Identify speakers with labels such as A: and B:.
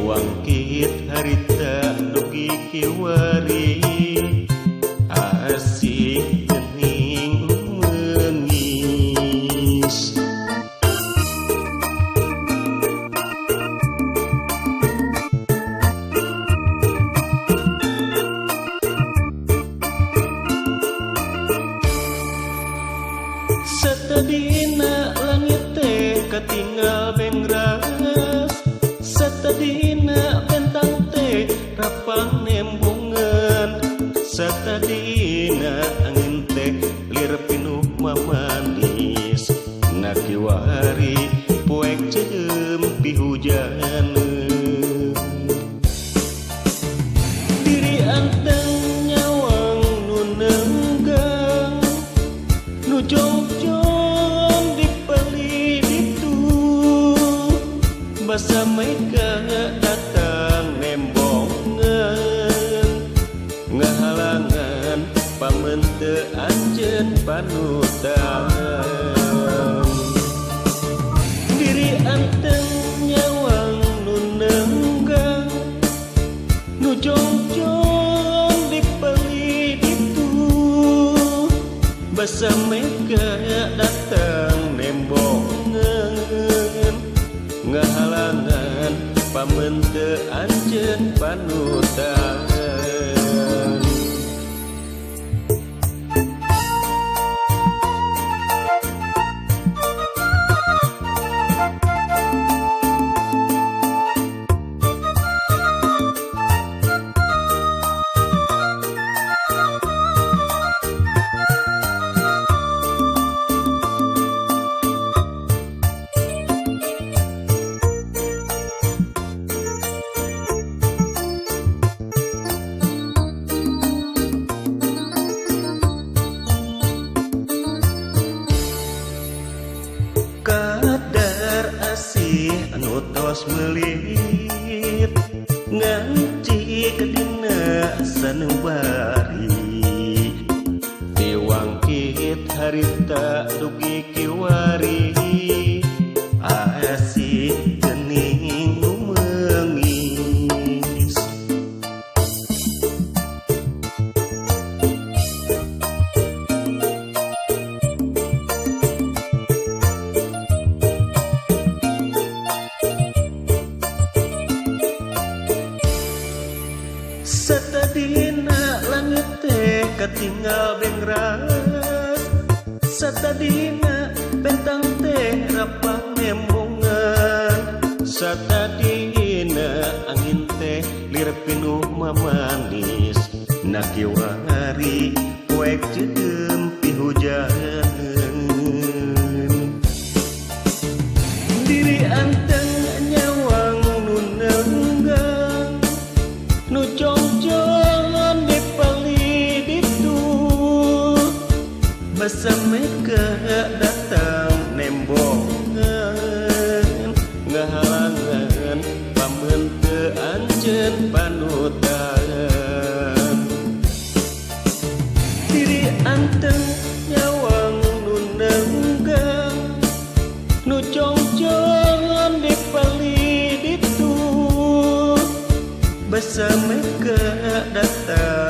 A: Tiwangkit harita dugi kiwari asih geuning meungis. Satadina langit teh katinggal bengras, satadina bentang teh rapang nembungan, satadina angin teh lir pinuh mamanis, nakiwari poek ceudeum pihujaneun. Diri anteng nyawang nu neunggang, nu jongjon dipeli ditu, basa mega datang nembongan, ngahalangan pamente anjeun panutan. Diri anteng nyawang nu neunggang, nu jongjon dipeli ditu, basa mega datang nembongan, ngahalangan pamente anjeun panutan. Kadar asih anu tos meulit ngancik dina sanubari, tiwangkit harita dugi kiwari asih geuning nu meungis. Satadina langit teh katinggal bengras, satadina bentang teh rapang nembongan, satadina angin teh lir pinuh mamanis, nakiwari poek ceudeum pihujaneun. Diri anteng nyawang nu neunggang, nu jongjon dipeli ditu, basa mega datang nembongan, ngahalangan pamente anjeun panutan. Diri anteng nyawang nu neunggang, nu jongjon dipeli ditu, basa mega datang